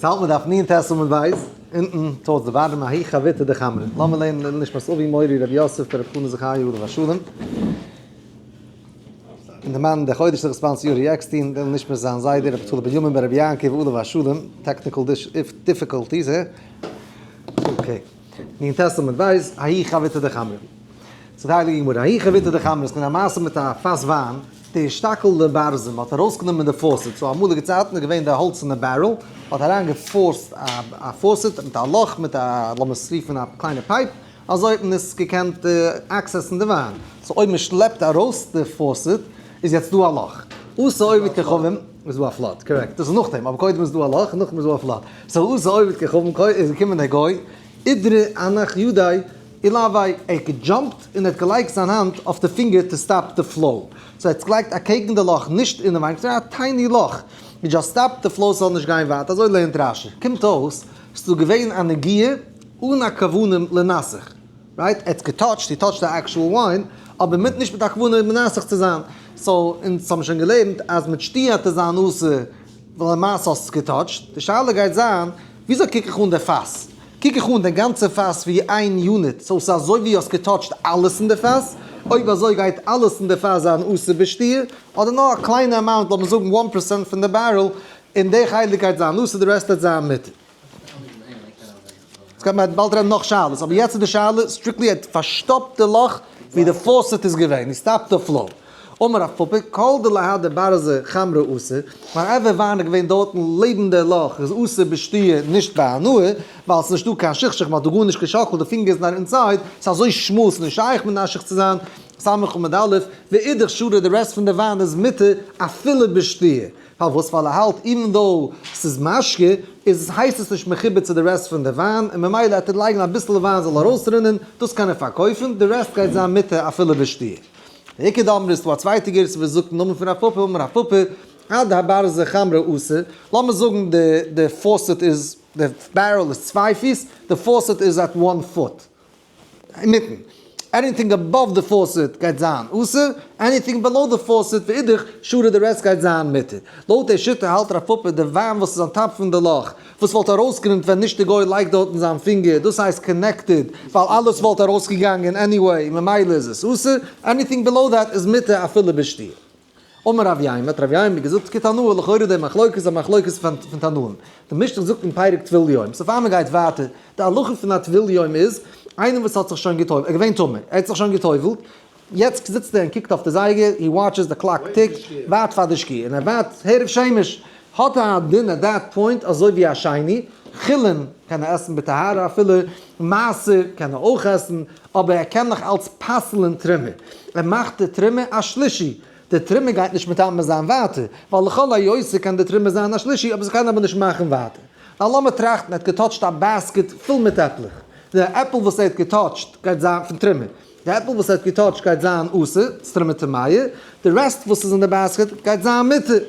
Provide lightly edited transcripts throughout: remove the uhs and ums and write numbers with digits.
ס'האלט מען דף נ ט עמוד ב', אונטן towards the bottom, ההיא חביתא דחמרא. לאמיר לערנען לעילוי נשמת אבי מורי רבי יוסף ברב חנא זכריה עליו השלום. און די מאן דער חודש זיך sponsor יורי עקסטין, לעילוי נשמת זיין זיידע רבי צלאל בנימין בן רבי יעקב עליו השלום, technical difficulties, הע? Okay. נ ט עמוד ב', ההיא חביתא דחמרא. זאגט די הייליגע גמרא, ההיא חביתא דחמרא, ס'געווען א מעשה מיט א פאס וויין, דאשתקיל לברזא, מ'האט ארויסגענומען די faucet, so אמאליגע צייטן איז געווען די האלצערנע barrel, מ'האט אריין געפארסט א faucet מיט א לאך מיט א, לאמיר עס רופן א קליינע pipe, אזוי האט מען עס געקענט access ן די וויין, so אויב מ'שלעפט ארויס די faucet איז יעצט דא א לאך, אתא עובד כוכבים, איז דא א flood, correct, דאס איז נאכדעם, אבער קודם איז דא א לאך און נאכדעם איז דא א flood, so אתא עובד כוכבים איז געקומען דער גוי, אידרי אנח ידיה עילויה, ער האט גע jump ט און ער האט געלייגט זיין האנט אויף די פינגער to stop די flow, so ער האט עס געלייגט אקעגן די לאך נישט אינעווייניג, ס'איז געווען א tiny לאך, he just stop ט די flow ס'זאל נישט גיין ווייטער, אזוי לערנט רש י, קומט אויס ס'איז דא געווען א נגיעה אן א כוונה לנסך, right? ער האט גע touch ט, he touch ט די actual wine, אבער מיט נישט מיט א כוונה מנסך צו זיין, so אונז האבן שוין געלערנט אז מיט שתיה וועט עס זיין אסור ווייל למעשה האסט עס גע touch ט, די שאלה גייט זיין וויאזוי קוק איך אן די פאס? קוק איך אן די גאנצע פאס ווי איין unit, so ס'איז אזוי ווי האסט גע touch ט אלעס אין די פאס, אויב אזוי גייט אלעס אין די פאס זיין אסור בשתיה, אדער נאר א קליינע amount לאמיר זאגן one percent פון די barrel, און די חלק גייט זיין אסור די rest וועט זיין מותר. עס גייט מען באלד רעדן נאך שאלות, אבער יעצט איז די שאלה strictly ער האט פארשטאפט די לאך ווי די faucet איז געווען, he stop ט די flow. אמר רב פפא, כל דליד ברזא חמרא אסור, wherever וויין איז געווען דארטן לעבן די לאך איז אסור בשתיה נישט בהנאה, ווייל ס'איז נישטא קיין שכשוך מ'האט דא גארנישט געשאקלט די פינגערס נאר inside, ס'איז אזוי שמאל ס'איז נישט שייך מנשך צו זיין, סמך עמוד א', ואידך שרי די rest פון די וויין איז מותר אפילו בשתיה. פארוואס? ווייל ער האלט even though ס'איז משקה איז הייסט עס נישט מחובר צו די rest פון די וויין און ממילא ער טוט לייגן אביסל וויין זאל ארויסרינען, דאס קען ער פארקויפן, די rest גייט זיין מותר אפילו בשתיה. ואיכא דאמרי איז דא א צווייטע גירסא וואס זאגט אין נאמען פון רב פפא אמר רב פפא אדהברזא חמרא אסור, לאמיר זאגן די די faucet איז די barrel איז צוויי פיס, די faucet איז at one foot אינמיטן, anything above די faucet גייט זיין אסור, anything below די faucet ואידך שרי די rest גייט זיין מותר. לויט די שיטה האלט רב פפא די וויין וואס איז on top פון די לאך וואס וואלט ארויסגערינט ווען נישט די גוי לייגט דארטן זיין פינגער, דאס הייסט connected, ווייל אלעס וואלט ארויסגעגאנגען anyway, ממילא איז עס אסור, anything below that איז מותר אפילו בשתיה. אמר רב יימר, האט רב יימר געזאגט כתנאי, לכאורה די מחלוקת איז א מחלוקת פון תנאים. די משנה זאגט אין פרק טבול יום, so פאר מען גייט ווייטער, די הלכה פון א טבול יום איז, איינער וואס האט זיך שוין גע'טובל'ט, ער איז געווען טמא, ער האט זיך שוין גע'טובל'ט, יעצט זיצט ער און קוקט אויף די זייגער, he watches the clock tick, ווארט פאר די שקיעה, און ער ווארט הערב שמש, האט ער א דין at that point אזוי ווי א שני, חולין קען ער עסן בטהרה אפילו, מעשר קען ער אויך עסן, אבער ער קען נאך אלץ פסל'ן תרומה, ער מאכט די תרומה א שלישי, די תרומה גייט נישט מטמא זיין ווייטער, ווייל לכל היותר קען די תרומה זיין א שלישי אבער ס'קען אבער נישט מאכן ווייטער. ווייל לאמיר טראכטן, ער האט גע touch ט א basket פול מיט עפלעך, די עפל וואס ער האט גע touch ט גייט זיין פון תרומה, די עפל וואס ער האט גע touch ט גייט זיין אסור, ס'תרומה טמאה, די rest וואס איז אין די basket גייט זיין מותר.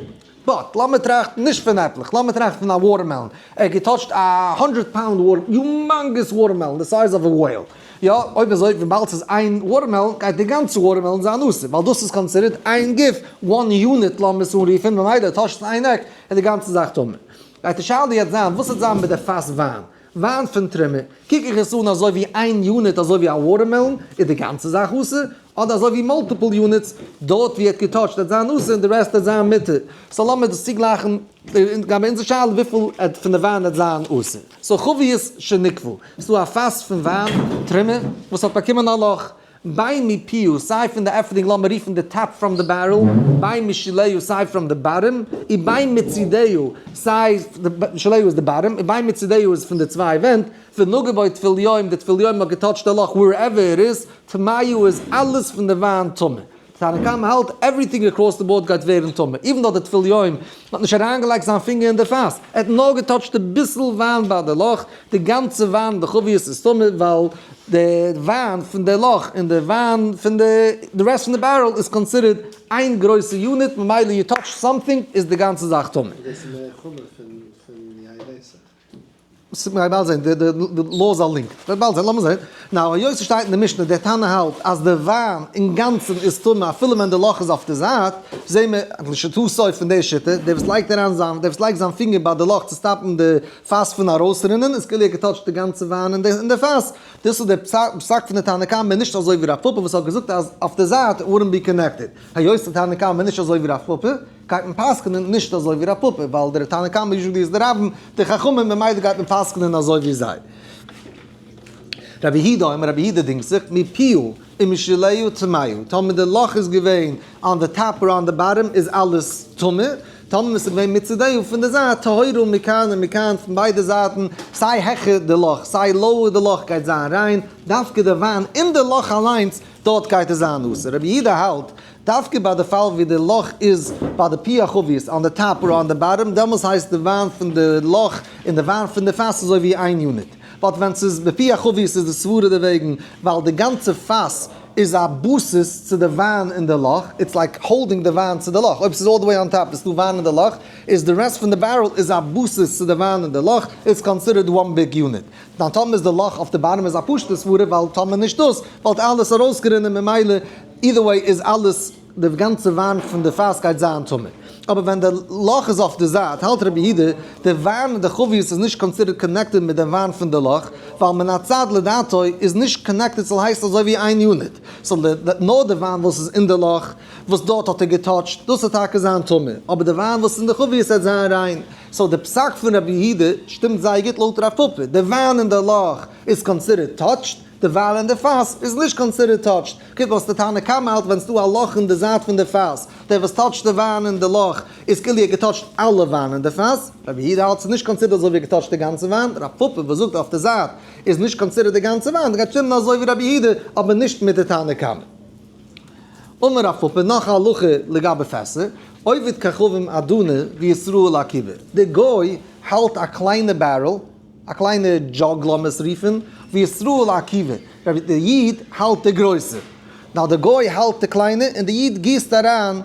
But, לאמיר טראכטן נישט פון עפלעך, לאמיר טראכטן פון א watermelon, ער האט גע touch ט א הונדרעט pound water, humongous watermelon, די size of a whale. יא, אויב אזוי וויבאלד ס'איז איין watermelon גייט די גאנצע watermelon זיין אסור, ווייל דאס איז considered איין גוף, one unit לאמיר עס אנרופן, ממילא touch ט עס איין עק, איז די גאנצע זאך טמא. גייט די שאלה יעצט זיין, וואס וועט זיין מיט די פאס וויין? וויין פון תרומה, קוק איך עס אן אזוי ווי איין unit אזוי ווי א watermelon איז די גאנצע זאך אסור, אדער אזוי ווי multiple units, דארט ווי ער האט גע touch ט וועט זיין אסור און די rest וועט זיין מותר. So לאמיר דאס צוגלייכן לגבי אונזער שאלה וויפיל פון די וויין וועט זיין אסור. So חבית שניקבה, ס'דא א פאס פון וויין, תרומה, וואס האט באקומען א לאך. בין מפיו, סיי פון די עפענונג לאמיר רופן די top from די barrel, בין משוליו סיי from די bottom, ובין מצידיו, סיי שוליו איז די bottom, ובין מצידיו איז פון די צוויי ווענט, ונגע בו טבול יום, די טבול יום האט גע touch ט די לאך wherever it is, טמאה איז אלעס פון די וויין טמא. תנא קמא האלט everything across the board גייט ווערן טמא, even though די טבול יום האט נישט אריינגעלייגט זיין פינגער אין די פאס, ער האט נאר גע touch ט די ביסל וויין ביי די לאך, די גאנצע וויין די חבית איז טמא ווייל די וויין פון די לאך און די וויין פון די די rest פון די barrel איז considered איין גרויסע unit ממילא you touch something איז די גאנצע זאך טמא. דאס איז מער חמור פון יין נסך. מ'גייט באלד זען, די laws are linked. מ'וועט באלד זען, לאמיר זען. Now, היות ס'שטייט אין די משנה, דער תנא האלט אז די וויין אינגאנצן איז טמא אפילו ווען די לאך איז אויף די זייט, זעהן מיר לשיטתו פון די שיטה, דער וואס לייגט אריין זיין, דער וואס לייגט זיין פינגער ביי די לאך צו stop ן די פאס פון ארויסרינען, איז כאילו ער האט געטאטשט די גאנצע וויין אין די פאס. דאס איז דער פסק פון די תנא קמא, נישט אזוי ווי רב פפא וואס האט געזאגט אז אויף די זייט wouldn't be connected. היות די תנא קמא איז נישט אזוי ווי רב פפא, גייט מען פסק'נען נישט אזוי ווי רב פפא, ווייל דער תנא קמא usually איז דער רבים, די חכמים, ממילא גייט מען פסק'נען אזוי ווי זיי. רבי יהודה אומר, רבי יהודה דינגט זיך, מפיו ומשוליה טמאה, טאמער די לאך איז געווען on the top or on the bottom איז אלעס טמא, טאמער עס איז געווען מצידהו פון די זייט, טהורה מכאן ומכאן, פון ביידע זייטן, סיי העכער די לאך, סיי lower די לאך גייט זיין ריין, דווקא די וויין אין די לאך אליינס, דארט גייט עס זיין אסור. רבי יהודה האלט, דווקא ביי די פאל ווי די לאך איז ביי די פי החבית, on the top or on the bottom, דעמאלס הייסט די וויין פון די לאך און די וויין פון די פאס אזוי ווי איין unit. But ווען ס'איז בפי החבית איז די סברה דערוועגן, ווייל די גאנצע פאס איז א בסיס צו די וויין אין די לאך, it's like holding די וויין צו די לאך, אויב ס'איז all the way on top איז דא וויין אין די לאך, איז די rest פון די barrel איז א בסיס צו די וויין אין די לאך, it's considered one big unit. דאן טאמער איז די לאך אויף די bottom איז א פשוטע סברה, ווייל טאמער נישט דאס וואלט אלעס ארויסגערינען ממילא either way איז אלעס די גאנצע וויין פון די פאס גייט זיין טמא. אבער ווען די לאך איז אויף די זייט האלט רבי יהודה די וויין אין די חבית איז נישט considered connected מיט די וויין פון די לאך, ווייל מן הצד לדעתו איז נישט connected ס'זאל הייסן אזוי ווי איין unit, so נאר די וויין וואס איז אין די לאך וואס דארט האט ער געטאטשט דאס וועט טאקע זיין טמא, אבער די וויין וואס איז אין די חבית וועט זיין ריין. So די פסק פון רבי יהודה שטימט זייער גוט לויט רב פפא, די וויין אין די לאך איז considered touched, די וויין אין די פאס איז נישט considered touched. קוק וואס די תנא קמא האלט ווען ס'דא א לאך אין די זייט פון די פאס, דער וואס טאטשט די וויין אין די לאך איז כאילו ער האט געטאטשט אלע וויין אין די פאס, רבי יהודה האלט ס'איז נישט considered אזוי ווי ער האט געטאטשט די גאנצע וויין, רב פפא וואס זאגט אויף די זייט איז נישט considered די גאנצע וויין, גייט שטימען אזוי ווי רבי יהודה אבער נישט מיט די תנא קמא. אמר רב פפא נאך א הלכה לגבי פעסער, עובד כוכבים אדנא וישראל עקיבא, די גוי האלט א קליינע barrel, א קליינע jug לאמיר עס רופן, וישראל עקיבא, די איד האלט די גרויסע, now די גוי האלט די קליינע און די איד גיסט אריין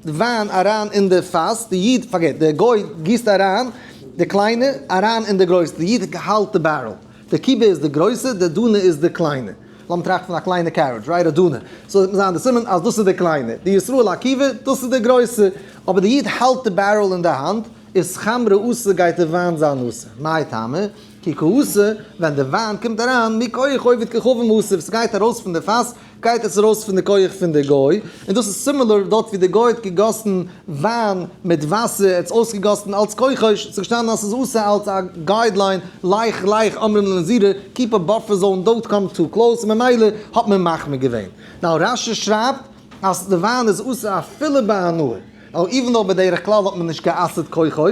די וויין אריין אין די פאס, די איד, פארגעט, די גוי גיסט אריין די קליינע אריין אין די גרויסע, די איד האלט די barrel, די קיבע איז די גרויסע, די אדנא איז די קליינע. לאמיר טראכטן פון א קליינע carriage, right, אדנא, so וועט מען זיין די סימן אז דאס איז די קליינע, די ישראל עקיבא, דאס איז די גרויסע, אבער די איד האלט די barrel אין די האנט, איז חמרא אסור גייט די וויין זיין אסור, מאי טעמא? כי קאתי, ווען די וויין קומט אריין, מכח עובד כוכבים אתי, ס'גייט ארויס פון די פאס, גייט עס ארויס פון די כח פון די גוי, און דאס איז similar דארט ווי די גוי האט געגאסן וויין מיט וואסער, ער האט עס אויסגעגאסן אלץ כחש, ס'איז געשטאנען אז ס'איז אסור אלץ א guideline, לך לך אומרים לנזירה, keep a buffer zone, don't come too close, און ממילא האט מען מחמיר געווען. Now רש"י שרייבט אז די וויין איז אסור אפילו בהנאה, now even though בדרך כלל האט מען נישט גע'אסר'ט כוחו,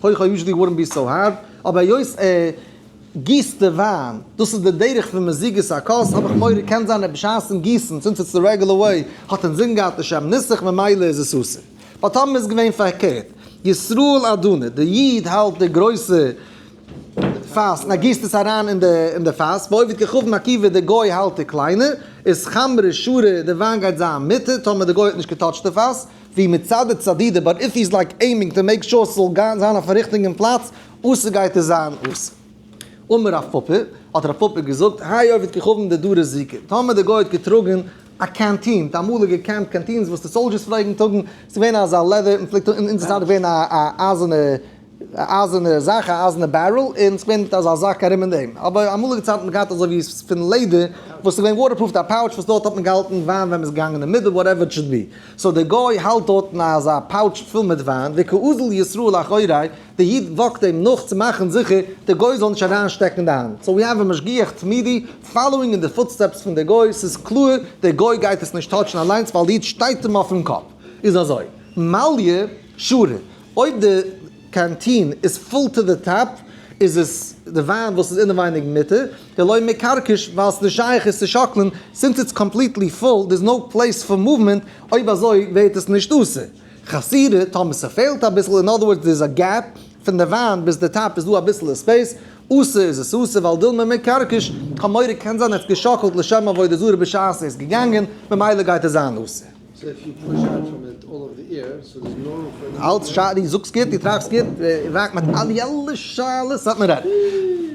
כוחו usually wouldn't be so hard, אבער היות ער גיסט די וויין, דאס איז די דרך פון מזיגת הכוס, האב איך מורא קען זיין ער בשעת'ן גיסן, since it's the regular way, האט אינזין געהאט לשם ניסוך ממילא איז עס אסור. But טאמער איז געווען פארקערט, ישראל אדנא, די איד האלט די גרויסע פאס און ער גיסט עס אריין אין די פאס, ועובד כוכבים עקיבא, די גוי האלט די קליינע, איז חמרא שרי, די וויין גייט זיין מותר, טאמער די גוי האט נישט געטאטשט די פאס, ואי מצדד סדידא, but if he's like aiming to make sure ס'זאל זיין אויפן ריכטיגן פלאץ, אסור גייט עס זיין אסור. אמר רב פפא, האט רב פפא געזאגט, האי עובד כוכבים דדרי זיקא, טאמער די גוי האט געטראגן א canteen, די אמאליגע camp canteens וואס די soldiers פלעגן טראגן, ס'איז געווען אזא leather, מען פלעגט אין אונזער צייט איז געווען א אייזערנע אייזערנע זאך, א אייזערנע barrel, און ס'איז געווען מיט אזא זאק ארום אין דעם, אבער אמאליגע צייט האט מען געהאט אזוי ווי פון לעדער, וואס איז געווען waterproof, א pouch וואס דארט האט מען געהאלטן וויין ווען מען איז געגאנגען אין מדבר, whatever it should be. So דער גוי האלט דארטן אזא pouch פול מיט וויין, וקאזיל ישראל אחוריה, דער איד וואקט אים נאך צו מאכן זיכער דער גוי זאל נישט אריינשטעקן די האנט. So we have a משגיח תמידי following אין די footsteps פון דער גוי, ס'איז קלאר דער גוי גייט עס נישט טאטשן אליינס ווייל די איד שטייט אים אויפן קאפ. איז אזוי, מליא שרי, אויב די canteen איז full to the top איז עס די וויין וואס איז אינעווייניג מותר, דלא מקרקש ווייל ס'נישט שייך עס צו שאקלען, since it's completely full there's no place for movement, אויב אזוי ווערט עס נישט אסור. חסרה, טאמער ס'פעלט אביסל, in other words there's a gap, פון די וויין ביז די top איז דא אביסל א space, אסור איז עס אסור ווייל דילמא מקרקש, כ'האב מורא קען זיין ער האט געשאקלט לשם עבודה זרה בשעת ער איז געגאנגען, ממילא גייט עס זיין אסור. אלץ שאלה, דו זאגסט גוט, דו טראכסט גוט, ווארט מיט אלע אלע שאלות האט מען רעדט.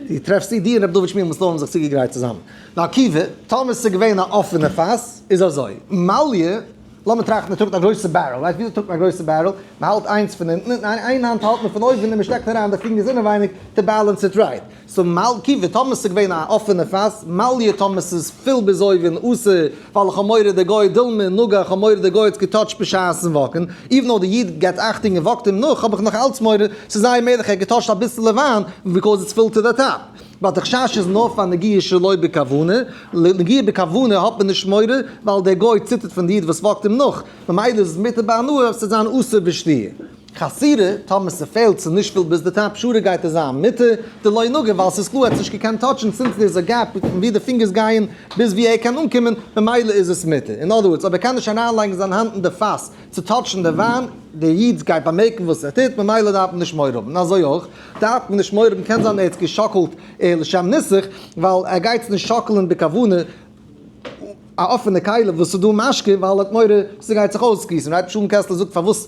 דו טרעפסט צו, דו און רבי דוד שמואל מסתמא האבן זיך צוגעגרייט צוזאמען. נאר עקיבא, טאמער ס'איז געווען א אפענע פאס, איז אזוי, מליה, לאמיר טראכטן ער טראגט א גרויסע barrel, ווייסט וויאזוי טראגט מען א גרויסע barrel? מען האלט איינס פון אונטן און איין האנט האלט מען פון אויבן און מען שטעקט אריין די פינגערס אינעווייניג to balance it right. So מלכי וטאמער ס'איז געווען א אפענע פאס, מליה טאמער ס'איז פול ביז אויבן, אסור, ווייל איך האב מורא די גוי דילמא נגע, איך האב מורא די גוי האט געטאטשט בשעת'ן וואקן, even though די איד געבט אכטונג און וואקט אים נאך, האב איך נאך אלץ מורא, ס'איז זייער מעגליך ער האט געטאטשט אביסעלע וויין, because it's full to the top. But די חשש איז נאר פאר נגיעה שלא בכוונה, נגיעה בכוונה האט מען נישט מורא, ווייל דער גוי ציטערט פון די איד וואס וואקט אים נאך, ממילא איז עס מותר בהנאה, ס'וועט זיין אסור בשתיה. חסירה, טאמער ס'פעלט ס'איז נישט פול ביז די top שורה גייט עס זיין מותר, דלא נגע ווייל ס'איז קלאר ער האט נישט געקענט טאטשן since there is a gap פון ווי די פינגערס גייען ביז ווי ער קען אנקומען ממילא איז עס מותר. In other words אויב ער קען נישט אריינלייגן זיין האנט אין די פאס צו טאטשן די וויין, די איד גייט באמערקן וואס ער טוט ממילא דארף מען נישט מורא האבן. און אזוי אויך דארף מען נישט מורא האבן קען זיין ער האט עס געשאקלט לשם ניסוך ווייל ער גייט עס נישט שאקלען בכוונה א אפענע כלי וואס איז דא משקה ווייל ער האט מורא ס'גייט זיך אויסגיסן, right? שלום קעסלער זאגט פארוואס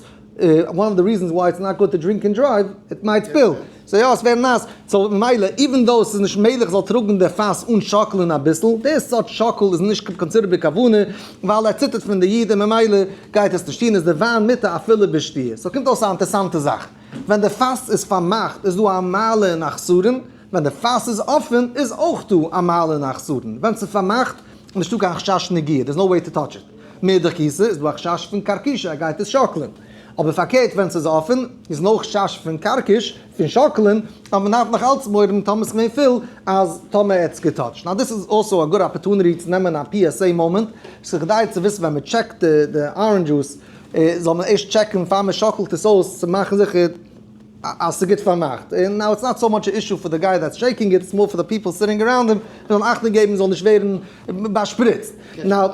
one of the reasons why it's not good to drink and drive, it might spill, so יא עס ווערט נאס, so ממילא even though ס'איז נישט מעגליך זאל טראגן די פאס אן שאקלען אביסל, די סארט שאקל איז נישט considered בכוונה ווייל ער ציטערט פון די איד און ממילא גייט עס נישט טון איז די וויין מותר אפילו בשתיה, so קומט אויס א אינטערסאנטע זאך, ווען די פאס איז פארמאכט איז דא א מעלה און א חסרון, ווען די פאס איז אפען איז אויך דא א מעלה און א חסרון, ווען ס'איז פארמאכט איז נישטא קיין חשש נגיעה, there's no way to touch it, מאידך גיסא איז דא א חשש פון קרקישא ער גייט עס שאקלען, אבער פארקערט ווען ס'איז אפען איז no חשש פון קרקיש, פון שאקלען, אבער מ'דארף נאך אלץ מורא האבן טאמער ס'איז געווען פול אז טאמער ער האט עס געטאטשט. Now this is also a good opportunity צו נעמען א PSA moment, ס'איז כדאי צו וויסן ווען מ'טשעקט די orange juice זאל מען ערשט טשעקן פאר מ'שאקלט עס אויס צו מאכן זיכער אז ס'איז גוט פארמאכט, און now it's not so much א issue for the guy that's shaking it, it's more for the people sitting around him, זיי זאלן אכטונג געבן ס'זאל נישט ווערן באשפריצט. Now,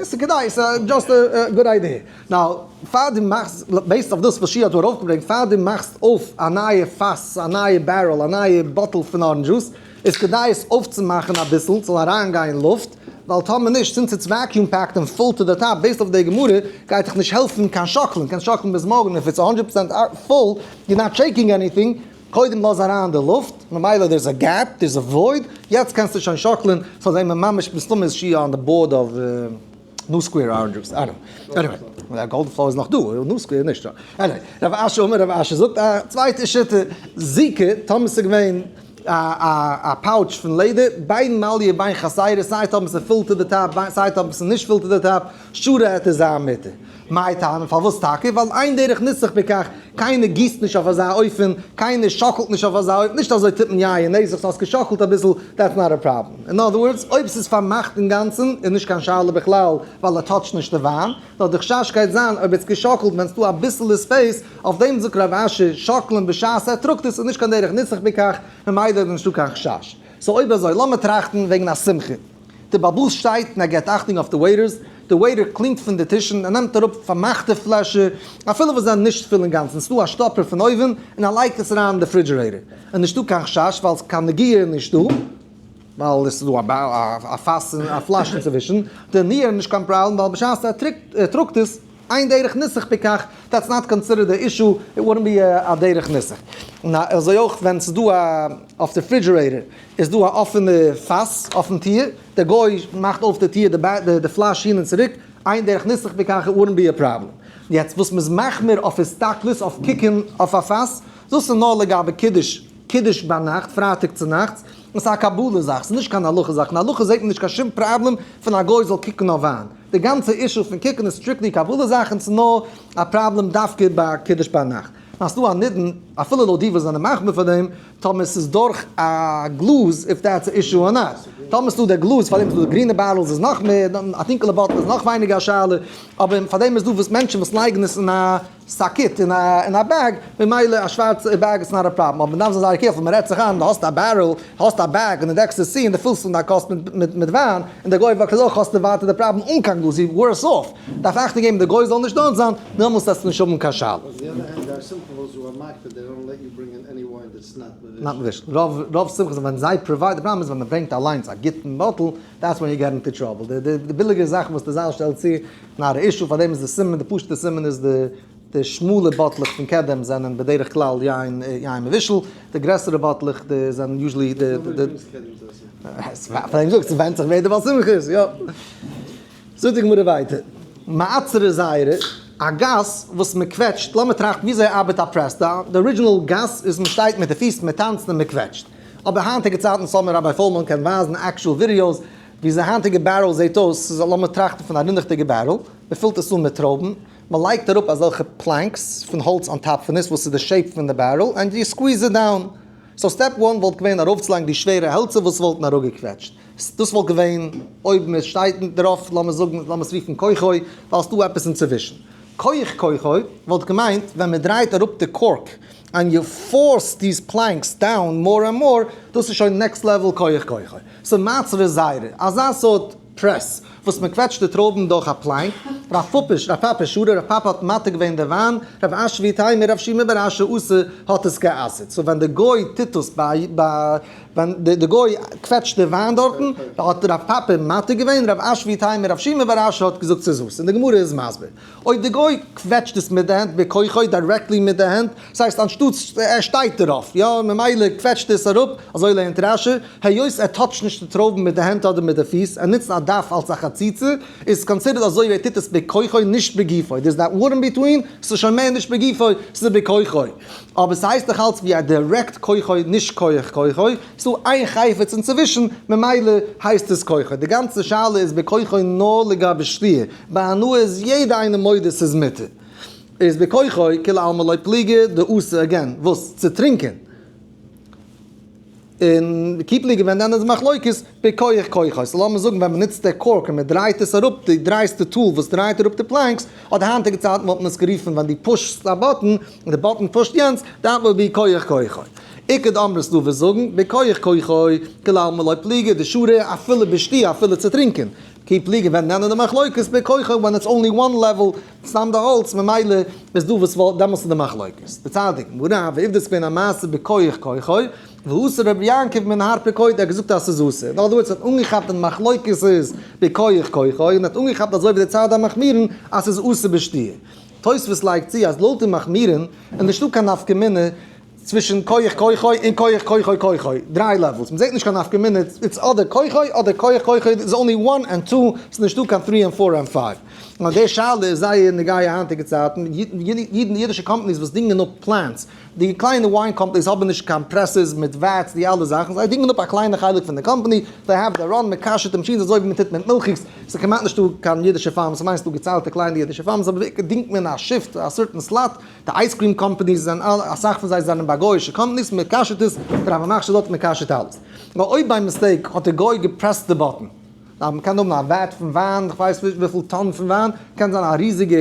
ס'איז כדאי, ס'איז just a good idea. Now, פאר דו מאכסט, based אויף דאס וואס שי האט דא ארויפגעברענגט, פאר דו מאכסט אויף א נייע פאס, א נייע barrel, א נייע bottle פון orange juice, איז כדאי עס אויפצומאכן אביסל, ס'זאל אריינגיין לופט, ווייל טאמער נישט, since it's vacuum packed און full to the top, based אויף די גמרא, גייט דיך נישט העלפן קיין שאקלען, קענסט שאקלען ביז מארגן, if it's hundred percent full, you're not shaking anything, קודם לאז אריין די לופט, ממילא there is a gap, there is a void, יעצט קענסטו שוין שאקלען, ס'זאל זען ממש מסתמא איז שי' on the board of New Square orange juice, I don't know, anyway, Golden Flow איז נאך דא, New Square נישט, anyway, רב אשי אמר רב אשי זאגט א צווייטע שיטה, זיקה, טאמער ס'איז געווען א pouch פון לעדער, בין מליא בין חסרה, סיי טאמער ס'איז full to the top, סיי טאמער ס'איז נישט full to the top, שרי עט עס זיין מותר. מאי טעמא, פארוואס טאקע? ווייל אין דרך ניסוך בכך, קיינער גיסט נישט אויף אזא אופן, קיינער שאקלט נישט אויף אזא אופן, נישט אזוי טוט מען יין נסך, ס'האסט געשאקלט אביסל, that's not a problem. In other words, אויב ס'איז פארמאכט אינגאנצן איז נישט קיין שאלה בכלל, ווייל ער טאטשט נישט די וויין, נאר די חשש גייט זיין אויב ער האט געשאקלט ווען ס'דא אביסעלע space, אויף דעם זאגט רב אשי, שאקלען בשעת ער טראגט עס איז נישט קיין דרך ניסוך בכך, ממילא איז נישטא קיין חשש. So אויב אזוי, לאמיר טראכטן וועגן א שמחה. די בעל הבית שטייט און ער געבט אכטונג אויף די waiters, די waiter קלינט פון די טישן, ער נעמט אראפ פארמאכטע פלעשער, אפילו וואס זענען נישט פול אינגאנצן, ס'דא א שטאפער פון אויבן, און ער לייגט עס אריין אין די refrigerator. און נישטא קיין חשש ווייל קיין נגיעה איז נישטא, ווייל עס איז דא א פאס און א פלאש אינצווישן, די נייר איז נישט קיין פראבלעם ווייל בשעת ער טראגט עס, אין דרך ניסוך בכך, that's not considered די issue, it wouldn't be א דרך ניסוך. און אזוי אויך ווען ס'איז דא א, אויף די refrigerator איז דא א אפענע פאס אויפן טיר, די גוי מאכט אויף די טיר די פלאש הין און צוריק, אין דרך ניסוך בכך, it wouldn't be a problem. יעצט וואס מ'איז מחמיר אויף הסתכלות אויף קוקן אויף א פאס, דאס איז נאר לגבי קידוש, קידוש ביינאכט, פרייטאג צונאכטס, און ס'איז א קבלה זאך, ס'איז נישט קיין הלכה זאך, אין הלכה זעט מען נישט קיין שום פראבלעם פון א גוי זאל קוקן אויף וויין, די גאנצע issue פון קוקן איז strictly קבלה זאך און ס'איז נאר א פראבלעם דווקא ביי קידוש ביינאכט. נאר ס'דא א נידון, אפילו לויט די וואס זענען מחמיר פאר דעם, טאמער ס'איז דורך א גלאז if that's a issue or not. טאמער ס'דא די גלאז, פאר דעם איז דא די גרינע bottles איז נאך מער, א טונקעלע bottle איז נאך ווייניגער א שאלה, אבער פאר דעם איז דא וואס מענטשן וואס לייגן עס אין א שקית אין א אין א bag, ממילא א שווארצע bag איז not a problem, אבער מ'דארף זיין זייער careful, מ'רעדט זיך איין, דו האסט א barrel, האסט א bag און דו דעקסט עס צו און דו פילסט אן דיין כוס מיט מיט וויין, און דער גוי וואקט אדורך האסטו ווייטער די פראבלעם אן קיין גלאז, you're worse off, דארף אכטונג געבן די גוי זאל נישט דארט זיין, דעמאלס וועסטו נישט האבן קיין שאלה. Not מבושל. רוב רוב שמחות ווען זיי provide, די פראבלעם איז ווען מען ברענגט אליינס א גוטן bottle, that's when you get into trouble. די די די ביליגע זאכן וואס די זאל שטעלט צו, not א issue, פארדעם איז די סימן, די פשוט'ע סימן איז די די שמאלע באטלעך פון קדם זענען בדרך כלל יין יין מבושל, די גרעסערע באטלעך די זענען usually די די. פארדעם זאג איך, ס'ווענדט זיך ווער די בעל שמחה איז, יא. זאגט די גמרא ווייטער, מעצרה זיירא, א גאס וואס מען קוועטשט, לאמיר טראכטן וויאזוי ארבעט א press, די original גאס איז מען שטייט מיט די פיס, מען טאנצט און מען קוועטשט, אבער היינטיגע צייטן סאו מיר Rabbi פולמאן קען ווייזן actual videos וויאזוי היינטיגע barrel זעט אויס, ס'איז לאמיר טראכטן פון א רינדעכדיגע barrel, מען פילט עס אן מיט טרויבן, מען לייגט אראפ אזעלכע planks פון האלץ on top פון עס וואס איז די shape פון די barrel, and you squeeze it down. So step one וואלט געווען ארויפצולייגן די שווערע העלצער וואס וואלטן אראפגעקוועטשט. דאס וואלט געווען אויב מען שטייט דערויף, לאמיר זאגן, לאמיר עס רופן כוחו, ווייל ס'דא עפעס אינצווישן. כח כוחו וואלט געמיינט ווען מען דרייט אראפ די cork and you force these planks down more and more, דאס איז שוין next level כח כוחו. So מעצרה זיירא, אזא סארט press וואס מען קוועטשט די טרויבן דורך א plank, רב פפא, רב פפא שרא, רב פפא האט מתיר געווען די וויין, רב אשי ואיתימא, רב שימי בר אשי אסר האט עס גע'אסר'ט. So ווען די גוי טוט עס ביי ביי ווען די גוי קוועטשט די וויין דארטן, האט רב פפא מתיר געווען, רב אשי ואיתימא, רב שימי בר אשי האט געזאגט ס'איז אסור, און די גמרא איז מסביר, אויב די גוי קוועטשט עס מיט די הענט בכוחו, directly מיט די הענט, ס'הייסט אנשטאטס ער שטייט דערויף, יא, ממילא קוועטשט עס אראפ, אזוי לערנט רשי, היות ער touch ט נישט די טרויבן מיט די הענט אדער מיט די פיס, ער נוצט א דף אלס א חציצה, איז considered אזוי ווי ער טוט עס בכוחו נישט בגופו, there's that word in between, ס'איז שוין מער נישט בגופו, ס'איז בכוחו. אבער ס'הייסט דאך אלץ ווי א direct כוחו נישט כח כוחו, ס'דא איין חפץ אינצווישן, ממילא הייסט עס כוחו. די גאנצע שאלה איז בכוחו נאר לגבי שתיה, ביי הנאה איז יעדע איינער מודה ס'איז מותר. איז בכוחו כולי עלמא לא פליגי דאסור again, וואס? צו טרינקען. און כי פליגי ווען דען איז מחלוקת בכח כוחו. So לאמיר זאגן ווען מ'נוצט די cork און מ'דרייט עס אראפ, די דרייסט די tool וואס דרייט אראפ די planks, אדער היינטיגע צייטן וואלט מען עס גערופן ווען דו push סט א button, און די button push ט יענץ, that would be כח כוחו. איכא דאמרי ס'דא וואס זאגן, בכח כוחו, כולי עלמא לא פליגי דשרי אפילו בשתיה אפילו צו טרינקען. כי פליגי ווען דען איז די מחלוקת בכוחו when it's only one level, סתם די האלץ, ממילא איז דא וואס וואלט דעמאלטס איז די מחלוקת. די צדיק, מרן אבי עובדא איז געווען א מעשה בכח כוחו, ואסר רבי יעקב מן הר פקוד, ער האט געזאגט אז ס'איז אסור. אין other words ער האט אנגעכאפט אין מחלוקת איז בכח כוחו, און האט אנגעכאפט אזוי ווי די צד המחמירין אז ס'איז אסור בשתיה. תוספות לייגט צו אז לויט די מחמירין איז נישטא קיין נפקא מינה צווישן כח כוחו און כח כוחו כוחו, דריי levels, מ'זעט נישט קיין נפקא מינה, it's אדער כוחו אדער כח כוחו, it's only one and two, ס'איז נישטא קיין three און four און five. נאר די שאלה איז זייער נוגע היינטיגע צייטן, אידן, אידישע companies וואס דינגען אפ plants, די קליינע wine companies האבן נישט קיין presses מיט vats די אלע זאכן, זיי דינגען אפ א קליינע חלק פון די קאמפאני, זיי have their own, מ'כשר'ט די machines אזוי ווי מ'טוט מיט מילכיגס, ס'איז כמעט נישטא קיין אידישע farms, כ'מיין ס'דא געציילטע קליינע אידישע farms, אבער בעיקר דינגט מען א shift, א certain slot, די ice cream companies זענען אלע, אסאך פון זיי זענען ביי גויאישע companies, מען כשר'ט עס, דער רב המכשיר דארט, מען כשר'ט אלעס. נאר אויב by mistake האט דער גוי גע press ט די button, נאר מען קען האבן א vat פון וויין, איך ווייס נישט וויפיל טאן פון וויין, קען זיין א ריזיגע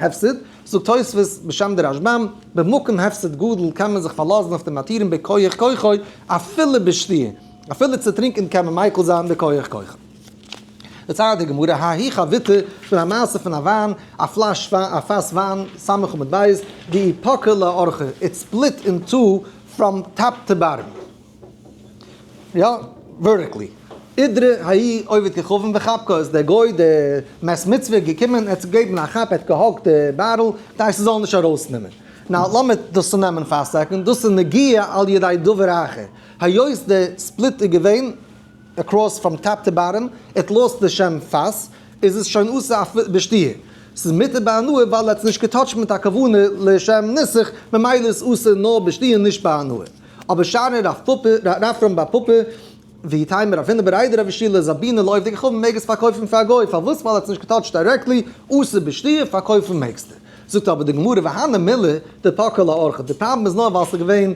הפסד, זאגט תוספות בשם די רשבם, במקום הפסד גדול קען מען זיך פארלאזן אויף די מתירים בכח כוחו, אפילו בשתיה, אפילו צו טרינקען קען מען מיקל זיין בכח כוחו. דערציילט די גמרא, ההיא חביתא, פון א מעשה פון א וויין, א פלאש וויין, א פאס וויין, סמך עמוד בית, דאיפקע לאורחא, it split in two from top to bottom, יא, vertically. אידרא ההוא עובד כוכבים וחבקה, איז דער גוי דער מת מצוה געקומען, ער האט געגעבן א כאפ, ער האט געהאגט די bottle, כדי ס'זאל נישט ארויסנעמען. Now לאמיר דאס צונעמען פאר א second, דאס איז נגיעה על ידי דבר אחר, היות די split איז געווען, across from top to bottom, it lost די שם פאס, איז עס שוין אסור אויף בשתיה. ס'איז מותר בהנאה ווייל ער האט עס נישט גע touch ט מיט א כוונה לשם ניסוך, ממילא איז אסור נאר בשתיה און נישט בהנאה. אבער שאני רב פפא, רפרם בר פפא, ואיתימא רב הונא בריה דרב יהושע לזביניה לעובדי כוכבים מעג עס פארקויפן פאר א גוי, פארוואס? ווייל ער האט עס נישט גע touch ט directly, אסור בשתיה, פארקויפן מעגסטו. זאגט אבער די גמרא והני מילי דפקעה לאורחא, די פראבלעם איז נאר ווייל ס'איז געווען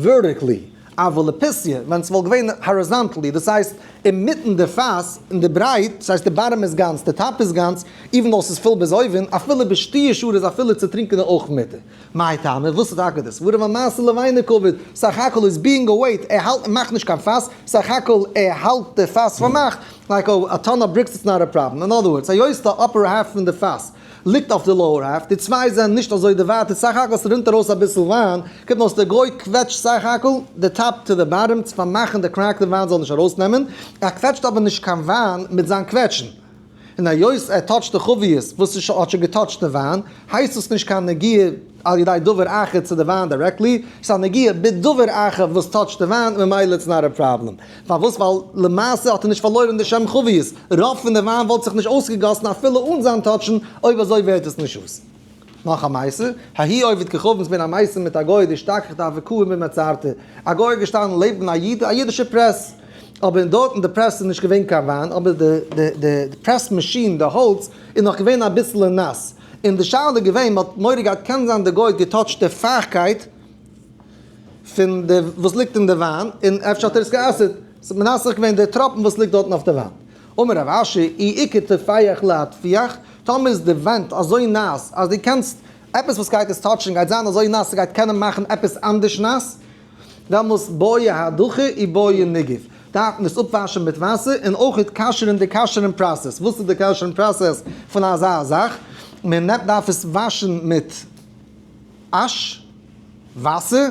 vertically. אבל לפיסיא, ווען ס'וואלט געווען horizontally, דאס הייסט אינמיטן די פאס, אין די ברייט, דאס הייסט די bottom איז גאנץ, די top איז גאנץ, even though ס'איז פול ביז אויבן, אפילו בשתיה שרי איז אפילו צו טרינקען אויך מותר. מאי טעמא, וואס איז טאקע די סברא? ווייל מעשה לבינה קעביד, סך הכל איז being a weight, ער האלט און מאכט נישט קיין פאס, סך הכל ער האלט די פאס פארמאכט, like a ton of bricks it's not a problem. In other words, היות די upper half פון די פאס ליגט אויף די lower half, די צוויי זענען נישט אזוי דערווייטערט, סך הכל ס'רינט ארויס אביסל וויין, קומט אויס די גוי קוועטשט סך הכל די top to די bottom צו פארמאכן די crack די וויין זאל נישט ארויסנעמען, ער קוועטשט אבער נישט קיין וויין מיט זיין קוועטשן. און היות ער touch ט די חביות וואס איז האט שוין גע touch ט די וויין, הייסט עס נישט קיין נגיעה על ידי דבר אחר צו די וויין directly, ס'איז א נגיעה בדבר אחר וואס touch ט די וויין, ממילא it's not a problem. פארוואס? ווייל למעשה האט ער נישט פארלוירן די שם חביות, רוב פון די וויין וואלט זיך נישט אויסגעגאסן אפילו אן זיין touch ן, אויב אזוי ווערט עס נישט אויס. נאך א מעשה, ההוא עובד כוכבים ס'געווען א מעשה מיט א גוי דאשתכח דהוה קאי בי מצרתא, א גוי איז געשטאנען לעבן א איד, א אידישע press, אבער אין דארט אין די press איז נישט געווען קיין וויין, אבער די די די press machine די האלץ איז נאך געווען אביסעלע נאס, און די שאלה איז געווען, מ'האט מורא געהאט קען זיין די גוי האט גע touch ט די פייכקייט פון די וואס ליגט אין די וויין, און אפשר האט ער עס גע'אסר'ט, ס'איז מנסך געווען די טראפן וואס ליגט דארטן אויף די וואנט. אמר רב אשי, אי איכא טפיח לאטפוח, טאמער איז די ווענט אזוי נאס אז דו קענסט, עפעס וואס גייט עס touch ן גייט זיין אזוי נאס ס'גייט קענען מאכן עפעס אנדערש נאס, דעמאלס בעי הדחה ובעי ניגוב, דארף מען עס אפוואשן מיט וואסער און אויכעט כשר'ן די כשר'ן process, וואס איז די כשר'ן process פון אזא זאך? מען נעמט דארף עס וואשן מיט אש, וואסער,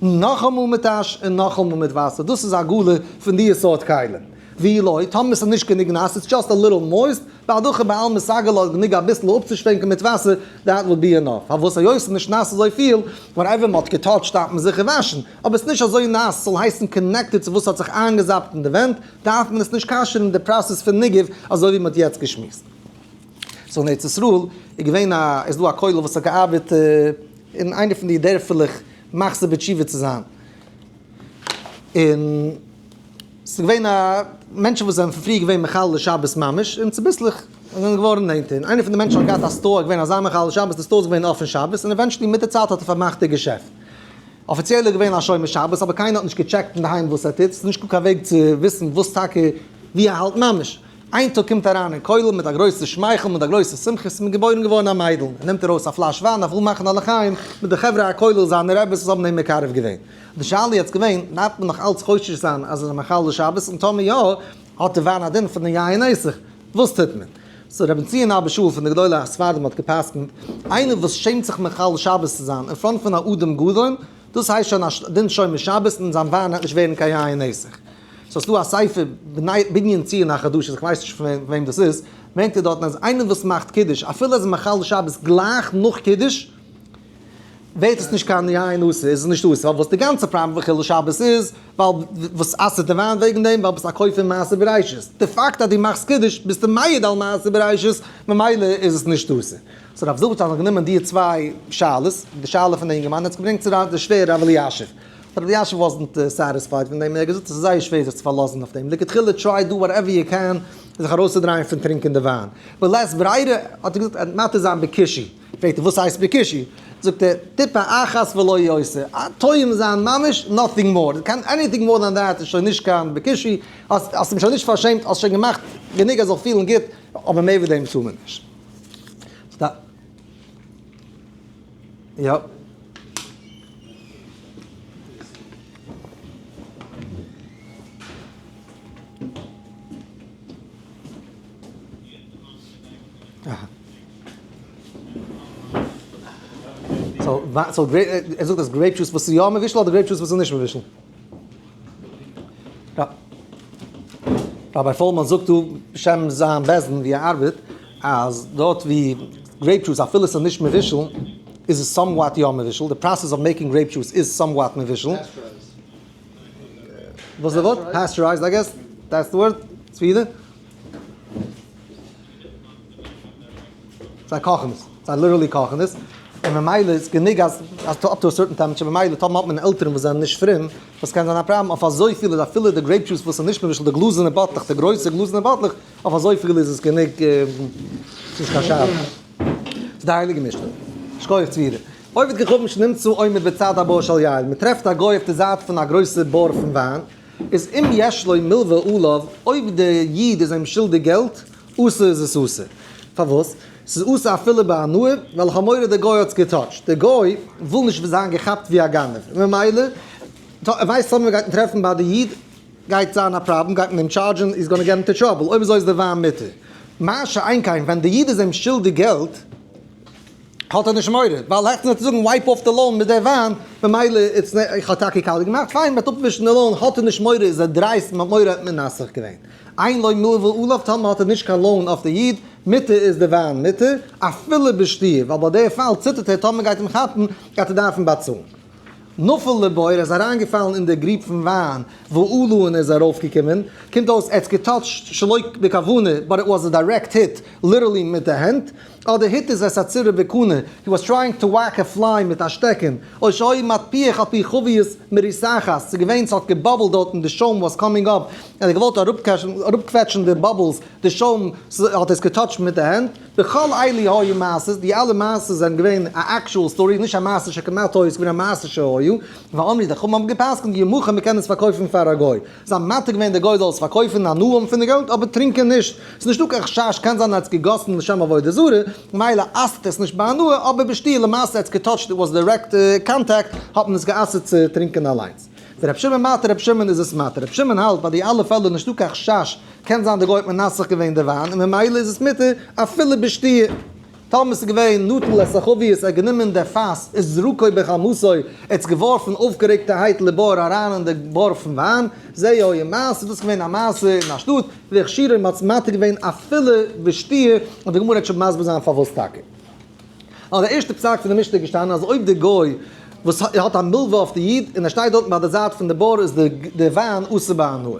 נאכאמאל מיט אש און נאכאמאל מיט וואסער, דאס איז הגעלה פון די סארט כלים. ואי לא, טאמער ס'איז נישט גענוג נאס, it's just a little moist, בהדחה בעלמא סגי לה, גענוג אביסל אפצושווענקען מיט וואסער, that would be enough. פארוואס היות ס'איז נישט נאס אזויפיל, whatever מ'האט גע touch ט דארף מען זיכער וואשן, אבער ס'איז נישט אזוי נאס ס'זאל הייסן connected צו וואס ס'האט זיך איינגעזאפט אין די ווענט, דארף מען עס נישט כשר'ן די process פון ניגוב אזוי ווי מ'האט יעצט געשמועסט. so אין ארץ ישראל איז געווען א, איז דא א כולל וואס האט געארבעט אין איינע פון די דערפעלעך מחזיר בתשובה צו זיין, און ס'איז געווען א מענטשן וואס זענען פון פריער געווען מחלל שבת ממש, און צוביסלעך זענען געווארן נענטער, און איינער פון די מענטשן האט געהאט א store, געווען אזא מחלל שבת, די store איז געווען אפען שבת, און eventually מיט די צייט האט ער פארמאכט די געשעפט. אפיציעל איז געווען א שומר שבת, אבער קיינער האט נישט גע check ט אינדערהיים וואס ער טוט, ס'איז נישטא קיין וועג צו וויסן וואס טאקע ווי ער האלט ממש. איין טאג קומט אריין אין כולל מיט א גרויסע שמייכל מיט א גרויסע שמחה, ס'איז מיר געבוירן געווארן א מיידל, ער נעמט ארויס א פלאש וויין ער וויל מאכן א לחיים מיט די חברה הכולל זיינע רעבעס וואס האבן אים מקרב געווען. די שאלה איז יעצט געווען, דארף מען נאך אלץ חושש זיין אז ער איז א מחלל שבת, און טאמער יא, האט די וויין א דין פון די יין נסך, וואס טוט מען? so רבי בנציון אבא שאול פון די גדולי הספרדים האט גע'פסק'נט, איינער וואס שעמט זיך מחלל שבת צו זיין אין front פון א אדם גדול, דאס הייסט שוין א דין שומר שבת און זיין וויין וועט נישט ווערן קיין יין נסך. so ס'דא א ספר בנין ציון החדשות, איך ווייס נישט פון וועם דאס איז, ברענגט ער דארטן אז איינער וואס מאכט קידוש אפילו ער איז מחלל שבת גלייך נאך קידוש, ווערט עס נישט קיין יין אסור, איז עס נישט אסור, ווייל וואס די גאנצע פראבלעם פון חילול שבת איז, ווייל וואס אסר'ט די וויין וועגן דעם, ווייל ביסט א כופר מעשה בראשית, די פאקט אז דו מאכסט קידוש ביסטו מעיד על מעשה בראשית, ממילא איז עס נישט אסור. so רב זילבערשטיין האט גענומען די צוויי שאלות, די שאלה פון די אינגערמאן, און האט עס געברענגט צו די שווער רב אלישיב. רב אלישיב wasn't satisfied פון דעם, און ער האט געזאגט עס איז זייער שווער זיך צו פארלאזן אויף דעם, לכתחילה try do whatever you can זיך ארויסצודרייען פון טרינקען די וויין, בלית ברירה האט ער געזאגט ער וועט מתיר זיין בקישוי, פרעגט ער וואס הייסט בקישוי? זאגט ער טיפה אחת ולא יותר, א טועם זיין ממש nothing more, קיין anything more than that איז שוין נישט קיין בקישוי, האסט אים שוין נישט פארשעמט, האסט שוין געמאכט גענוג ער זאל פילן גוט, אבער מער ווי דעם טאר מען נישט. יא. so ער זאגט אז grape juice וואס איז יא מבושל אדער grape juice וואס איז נישט מבושל? Rabbi פולמאן זאגט דא בשם זיין בית דין ווי ער ארבעט אז דארט ווי grape juice אפילו עס איז נישט מבושל איז עס somewhat יא מבושל, די process of making grape juice איז somewhat מבושל. וואס איז די ווארט? Pasteurized I guess that's the word? צווידער? זיי קאכן עס, זיי literally קאכן עס, און ממילא איז גענוג אז אז up to a certain temperature, ממילא טאמער האט מען עלטערן וואס זענען נישט פרום, וואס קען זיין א פראבלעם, אויף אזויפיל איז אפילו די grape juice וואס איז נישט מבושל, די גלאזערנע באטלעך, די גרויסע גלאזערנע באטלעך, אויף אזויפיל איז עס גענוג, ס'נישט קיין שאלה. ס'איז די הייליגע משנה. שכוח צווידער. עובד כוכבים שנמצאו עומד בצד הבור של יין, מ'טרעפט א גוי אויף די זייט פון א גרויסע בור פון וויין, איז אם יש לו מלווה עליו, אויב די איד איז אים שולדיג געלט, אסור איז עס אסור. פארוואס? ס'איז אסור אפילו בהנאה, ווייל לכאורה דער גוי האט עס גע touch ט. דער גוי וויל נישט זיין געכאפט ווי א גנב, ממילא ער ווייסט טאמער מ'גייט אים טרעפן ביי די איד גייט זיין א פראבלעם, גייט מען אים charge ן, he's gonna get into trouble, אויב אזוי איז די וויין מותר. מה שאין כן ווען די איד איז אים שולדיג געלט. האט ער נישט מורא, ווייל העכסטנס וועט ער זאגן wipe off די loan מיט די וויין, ממילא it's איך האב טאקע קאליע געמאכט, פיין מ'וועט אפווישן די loan, האט ער נישט מורא איז ער דרייסט, מ'האט מורא האט מען נסך געווען. אין לו מלוה עליו, טאמער האט ער נישט קיין loan אויף די איד, מותר איז די וויין מותר, אפילו בשתיה, ווייל ביי די פאל ציטערט ער טאמער מ'גייט אים כאפן גייט ער דארפן באצאלן. נפל לבור, ער איז אריינגעפאלן אין די גריב פון וויין, ועלה און ער איז ארויפגעקומען, קומט אויס ער האט געטאטשט שלא בכוונה, but it was a direct hit, literally מיט די הענט, אדער התיז את הצורה בקנה, he was trying to whack a fly מיט א שטעקן, או שהיה מטפיח על פי חבית מרותחת, ס'איז געווען ס'האט געבאבלט דארט און די שוים was coming up, ער האט געוואלט אראפקוועטשן די bubbles, די שוים האט עס געטאטשט מיט די הענט, וכל אלו היו מעשות, די אלע מעשות זענען געווען א actual story, נישט א מעשה שכמעט היה, ס'איז געווען א מעשה שהיה, ואמרו די חכמים האבן גע'פסק'נט ימכר מ'קען עס פארקויפן פאר א גוי, זיי האבן מתיר געווען די גוי זאל עס פארקויפן הנאה האבן פון די געלט אבער טרינקען נישט, ס'איז נישטא קיין חשש קען זיין ער האט עס געגאסן לשם עבודה זרה, מילא אסר'ט עס נישט בהנאה, אבער בשתיה למעשה ער האט עס געטאטשט it was direct contact האט מען עס גע'אסר'ט צו טרינקען אליינס. ור' שמעון מתיר ר' שמעון איז עס מתיר, ר' שמעון האלט ביי די אלע פעלער נישטא קיין חשש קען זיין די גוי האט מנסך געווען די וויין און ממילא איז עס מותר אפילו בשתיה. טאמער ס'איז געווען נטל את החבית ער האט גענומען די פאס וזרקו בחמתו ער האט עס געווארפן אויפגערעגטערהייט לבור אריין אין די בור פון וויין, זה היה מעשה דאס איז געווען א מעשה אין א שטאט והכשירו מ'האט עס מתיר געווען אפילו בשתיה און די גמרא וועט שוין מסביר זיין פארוואס טאקע. און די ערשטע פסק פון די משנה איז געשטאנען אז אויב די גוי וואס האט א מלווה אויף די איד און ער שטייט דארטן ביי די זייט פון די בור איז די וויין אסור בהנאה.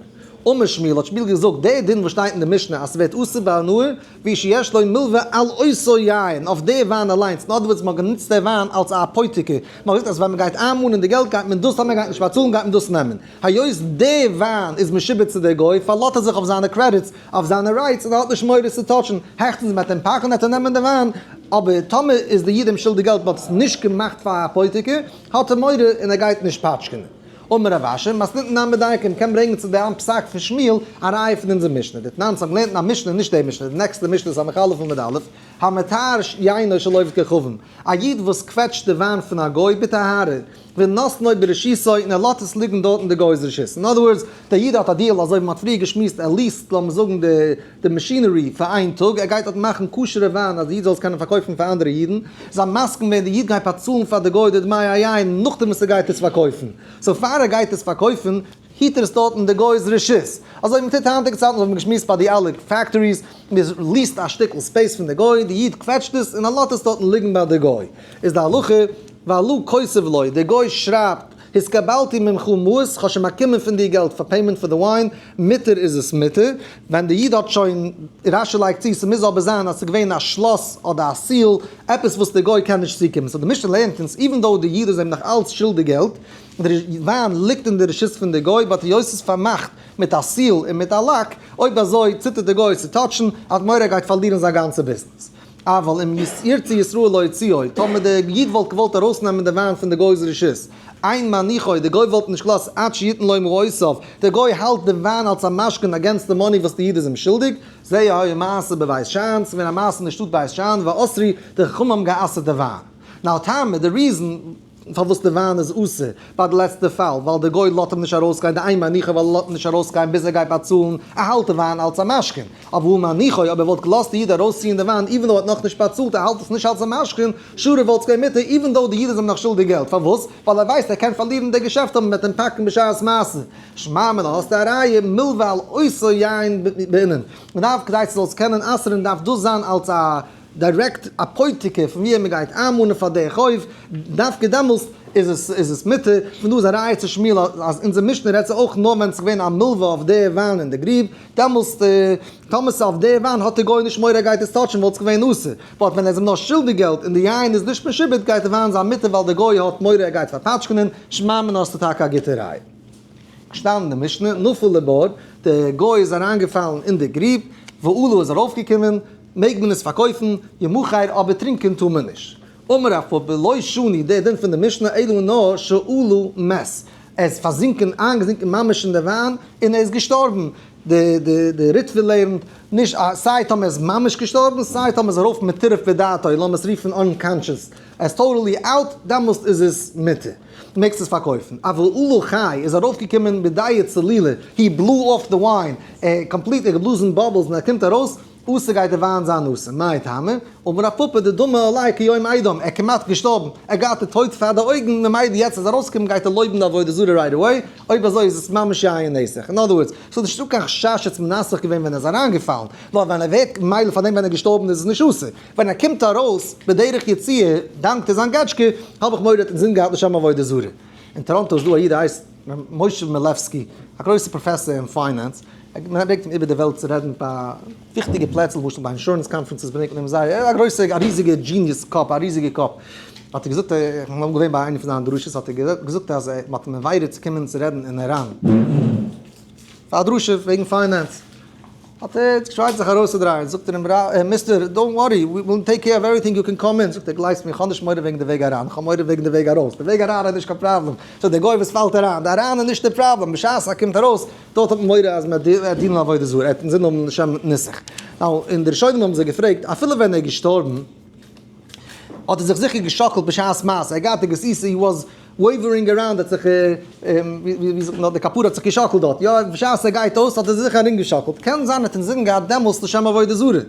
אמר שמואל האט שמואל געזאגט די דין וואס שטייט אין די משנה אז ס'ווערט אסור בהנאה והוא שיש לו מלווה על אותו יין אויף די וויין אליינס in other words מ'האט גענוצט די וויין אלס א אפותיקי מ'האט געזאגט אז ווען מ'גייט איינמאנען די געלט גייט מען דאס אז מ'גייט נישט באצאלן גייט מען דאס נעמען היות די וויין איז משועבד צו די גוי פארלאט ער זיך אויף זיינע credits אויף זיינע rights און ער האט נישט מורא צו טאטשן, העכסטנס מ'וועט אים פאקן וועט ער נעמען די וויין, אבער טאמער איז די איד אים שולדיג געלט מ'האט עס נישט געמאכט פאר א אפותיקי, האט ער מורא און ער גייט נישט פאטשקענען. אמר רב אשי, מתניתין נמי דייקא, מ'קען ברענגען צו דיין פסק פון שמואל א ראיה פון אונזער משנה, דתנן אונז האבן געלערנט אין א משנה, נישט די משנה, די נעקסטע משנה איז סמך א' עמוד א', המטהר יינו של עובד כוכבים, א איד וואס קוועטשט די וויין פון א גוי בטהרה, ונתנו ברשותו, און ער לאזט עס ליגן דארט אין די גוי'ס רשות. In other words, דער איד האט א deal, אזוי ווי מ'האט פריער געשמועסט, ער ליעסט, לאמיר זאגן, די machinery פאר איין טאג, ער גייט דארט מאכן כשר'ע וויין אז די איד זאל עס קענען פארקויפן פאר אנדערע אידן, זיי מסכים ווען די איד גייט באצאלן פאר די גוי די דמי היין נאכדעם וואס ער גייט עס פארקויפן. so פאר ער גייט עס פארקויפן, היט ער עס דארט אין די גוי'ס רשות. אזוי ווי מ'טוט היינטיגע צייטן, אזוי ווי מ'האט געשמועסט ביי די אלע factories, מ'ליעסט א שטיקל space פון די גוי, די איד קוועטשט עס און ער לאזט עס דארטן ליגן ביי די גוי. איז די הלכה, והלוה כותב לו, דער גוי שרייבט, התקבלתי ממך מעות, כ'האב שוין באקומען פון דיר געלט פאר payment פאר די וויין, מותר איז עס מותר. ווען די איד האט שוין, רשי לייגט צו, ס'מוז אבער זיין אז ס'איז געווען א שלאס אדער א seal, עפעס וואס די גוי קען נישט צוקומען. so די משנה לערנט אונז, even though די איד איז אים נאך אלץ שולדיג געלט, די וויין ליגט אין די רשות פון די גוי, but היות ס'איז פארמאכט מיט א seal און מיט א lock, אויב אזוי ציטערט די גוי צו טאטשן, האט מורא ער גייט פארלירן זיין גאנצע ביזנעס. אבל אם ירצה ישראל להוציאו, טאמער די איד וואלט געוואלט ארויסנעמען די וויין פון די גוי'ס רשות, אין מניחו, די גוי וואלט נישט געלאזט עד שיתן לו מעותיו, די גוי האלט די וויין אלס א משכון against די money וואס די איד איז אים שולדיג, זה היה מעשה בבית שאן, ס'איז געווען א מעשה אין די שטאט בית שאן, ואסרו, די חכמים האבן גע'אסר'ט די וויין. now טעמא, די reason פארוואס די וויין איז אסור ביי די לעצטע פאל, ווייל די גוי לאזט אים נישט ארויסגיין, דאין מניחו ווייל ער לאזט אים נישט ארויסגיין ביז ער גייט באצאלן, ער האלט די וויין אלס א משכון. אבער הא מניחו, אויב ער וואלט געלאזט די איד ארויסציען די וויין even though ער האט נאכנישט באצאלט, ער האלט עס נישט אלס א משכון, שרי וואלט עס געווען מותר even though די איד איז אים נאך שולדיג געלט. פארוואס? ווייל ער ווייסט ער קען פארלירן די געשעפט אויב מען וועט אים פאקן בשעת מעשה. שמע מינה האסטו א ראיה, מלווה על אותו יין בעינן. מען דארף כדי ס'זאל עס קענען אסר'ן דארף דאס זיין אלס א direct אפותיקי פון ווי מען גייט איינמאנען פאר די חוב, דווקא דעמאלסט איז עס איז עס מותר, פון דא איז א ראיה צו שמואל אז אונזער משנה רעדט זיך אויך נאר ווען עס איז געווען א מלווה אויף די וויין אין די גריב, דעמאלסט טאמער ס'איז אויף די וויין האט די גוי נישט מורא ער גייט עס טאטשן וואלט עס געווען אסור, but ווען ער איז אים נאר שולדיג געלט און די יין איז נישט משועבד גייט די וויין זיין מותר ווייל די גוי האט מורא ער גייט פארפאטשקענען, שמע מינה האסטו טאקע א גוטע ראיה. געשטאנען אין די משנה, נפל לבור, די גוי איז אריינגעפאלן אין די גריב, ועלה איז ארויפגעקומען, מעג מען עס פארקויפן, ימכר, אבער טרינקען טאר מען נישט. אמר רב פפא, לא שנו, דער דין פון די משנה, אלא נאר שעלה מת, ער איז פארזינקען, איינגעזינקען ממש אין די וויין, און ער איז געשטארבן. די ריטבא לערנט, נישט א, סיי טאמער ער איז ממש געשטארבן, סיי טאמער ער איז ארויף מטורף בדעתו, לאמיר עס רופן unconscious, ער איז totally out, דעמאלסט איז עס מותר. מעגסט עס פארקויפן. אבל עלה חי איז ארויפגעקומען בדעה צלילה, he blew off the wine, ער completely געבלאזן bubbles און ער קומט ארויס, אסור גייט די וויין זיין אסור, מאי טעמא? אמר רב פפא דדמי עליה כיום אידם, ער כמעט געשטארבן, ער געהאט די טויט פאר די אויגן, ממילא יעצט אז ארויסקומען גייט ער לויבן די עבודה זרה right away, אויב אזוי איז עס ממש יין נסך, אין other words, ס'איז נישטא קיין חשש ער האט מנסך געווען ווען ער איז אריינגעפאלן, נאר ווען ער ווערט, ממילא פארדעם ווען ער איז געשטארבן איז עס נישט אסור, ווען ער קומט ארויס בדרך יציאה דאנקט ער זיין געטשקע, האב איך מורא ער האט אינזין געהאט לשם עבודה זרה. אין טאראנטא איז דא א איד ער הייסט ר' משה מילעווסקי, א גרויסע פראפעסאר אין finance, מען ברענגט אים איבער די וועלט צו רעדן ביי וויכטיגע פלעצער, למשל ביי insurance conferences ברענגט מען אים זייער, א גרויסע א ריזיגע genius קאפ, א ריזיגע קאפ, האט ער געזאגט, איך בין אמאל געווען ביי איינע פון זיינע דרשות האט ער געזאגט אז מען האט אים invited צו קומען צו רעדן אין איראן, פאר א דרשה וועגן finance, האט ער געטרייט זיך ארויסצודרייען, זאגט ער אים, mister, don't worry, we will take care of everything, you can come in, זאגט ער, גלייבסט מיר, איך האב נישט מורא וועגן די וועג אריין, איך האב מורא וועגן די וועג ארויס, די וועג אריין איז נישט קיין פראבלעם, so דער גוי וואס פאלט אריין, די אריין איז נישט די פראבלעם, בשעת ער קומט ארויס, דארט האט מען מורא אז מען וועט דינען עבודה זרה, ער האט אינזין האבן לשם ניסוך. now, אין די ראשונים האבן זיי געפרעגט, אפילו ווען ער איז געשטארבן, האט ער זיך זיכער געשאקלט בשעת מעשה, ער האט געהאט די גסיסה, he was wavering around, האט זיך, ווי זאגט מען, די כפרה האט זיך געשאקלט דארט, יא, בשעת ער גייט אויס האט ער זיך ארומגעשאקלט, קען זיין ער האט אינזין געהאט דעמאלס לשם עבודה זרה,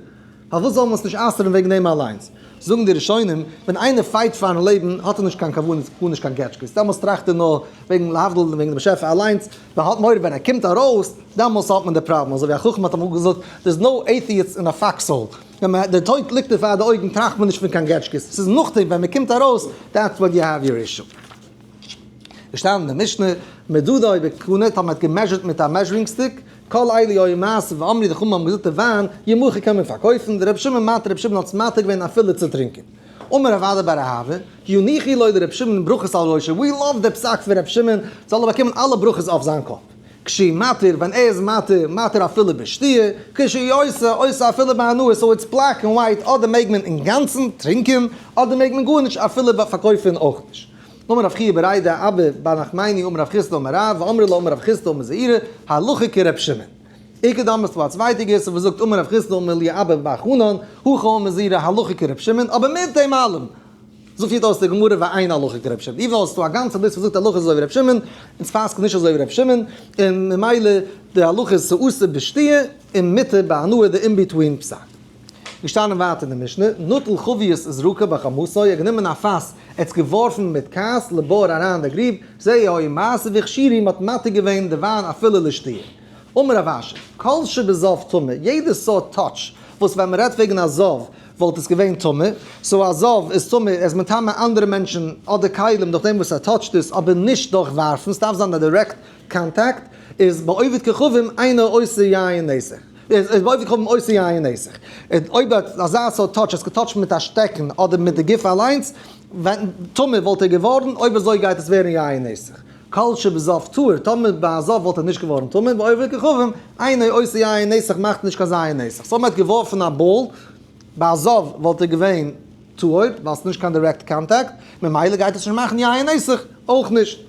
פארוואס זאל מען עס נישט אסר'ן וועגן דעם אליינס? זאגן די ראשונים, ווען איינער fight פארן לעבן האט ער נישט קיין כוונות, גארנישט קיין געטשקעס, דעמאלס טראכט ער נאר וועגן להבדיל וועגן די באשעפער אליינס, מען האט מורא ווען ער קומט ארויס, דעמאלס האט מען די פראבלעם, אזוי ווי א חכם האט אמאל געזאגט, there is no atheists in a foxhole, ווען מען די טויט ליגט דיר פאר די אויגן טראכט מען נישט פון קיין געטשקעס, ס'איז נאכדעם ווען מען קומט ארויס, that's when you have your issue. געשטאנען אין די משנה, מדדו בקנה, טאמער מען האט געמעזשערט מיט א measuring stick, כל אלו היו מעשה ואמרו די חכמים האבן געזאגט די וויין, ימכר קען מען פארקויפן, ורבי שמעון מתיר רבי שמעון האט עס מתיר געווען אפילו צו טרינקען. אמר רב אדא בר אהבה, יניחו לו לרבי שמעון ברכות על ראשו, we love די פסק פון רבי שמעון, זאל ער באקומען אלע ברכות אויף זיין קאפ. כשהוא מתיר, ווען ער איז מתיר, מתיר אפילו בשתיה, כשהוא אוסר, אוסר אפילו בהנאה, so it's black and white, אדער מעג מען אינגאנצן טרינקען, אדער מעג מען גארנישט אפילו פארקויפן אויך נישט. אמר רב חייא בריה דאבא בר נחמני אמר רב חסדא אמר רב, ואמרי לה אמר רב חסדא אמר זעירא, הלכה כר' שמעון. איכא דאמרי ס'דא א צווייטע גירסא וואס זאגט אמר רב חסדא אמר לי אבא בר חנן, הכי אמר זעירא הלכה כר' שמעון, אבער מיט דעם אלעם, זאגט פירט אויס די גמרא ואין הלכה כר' שמעון, even though ס'דא א גאנצע ליסט וואס זאגט הלכה איז אזוי ווי ר' שמעון, אונז פסק'ן נישט אזוי ווי ר' שמעון, און ממילא די הלכה איז ס'אסור בשתיה און מותר בהנאה די in between פסק. געשטאנען ווייטער אין די משנה, נטל חבית וזרקה בחמתו, ער האט גענומען א פאס, ער האט עס געווארפן מיט כעס לבור אריין אין די גריב, זה היה מעשה והכשירו, מען האט מתיר געווען די וויין אפילו לשתיה. אמר רב אשי, כל שבזב טמא, יעדע סארט touch וואס ווען מען רעדט וועגן א זב וואלט עס געווען טמא, so א זב איז טמא, ער איז מטמא אנדערע מענטשן אדער כלים דורך דעם וואס ער טאטשט עס, אבער נישט דורך ווארפן, ס'דארף זיין א direct contact, איז בעובד כוכבים אינו עושה יין נסך. איז בעובד כוכבים עושה יין נסך. אויב האט אזא סארט touch עס געטאטשט מיט א שטעקן אדער מיט די גוף אליינס, ווען טמא וואלט ער געווארן, אויב אזוי גייט עס ווערן יין נסך. כל שבזב טהור, טאמער ביי א זב וואלט ער נישט געווארן טמא, בעובד כוכבים אינו עושה יין נסך מאכט נישט קיין יין נסך. so מען האט געווארפן א ball, ביי א זב וואלט ער געווען טהור, ווייל ס'איז נישט קיין direct contact, ממילא גייט עס נישט מאכן יין נסך אויך נישט.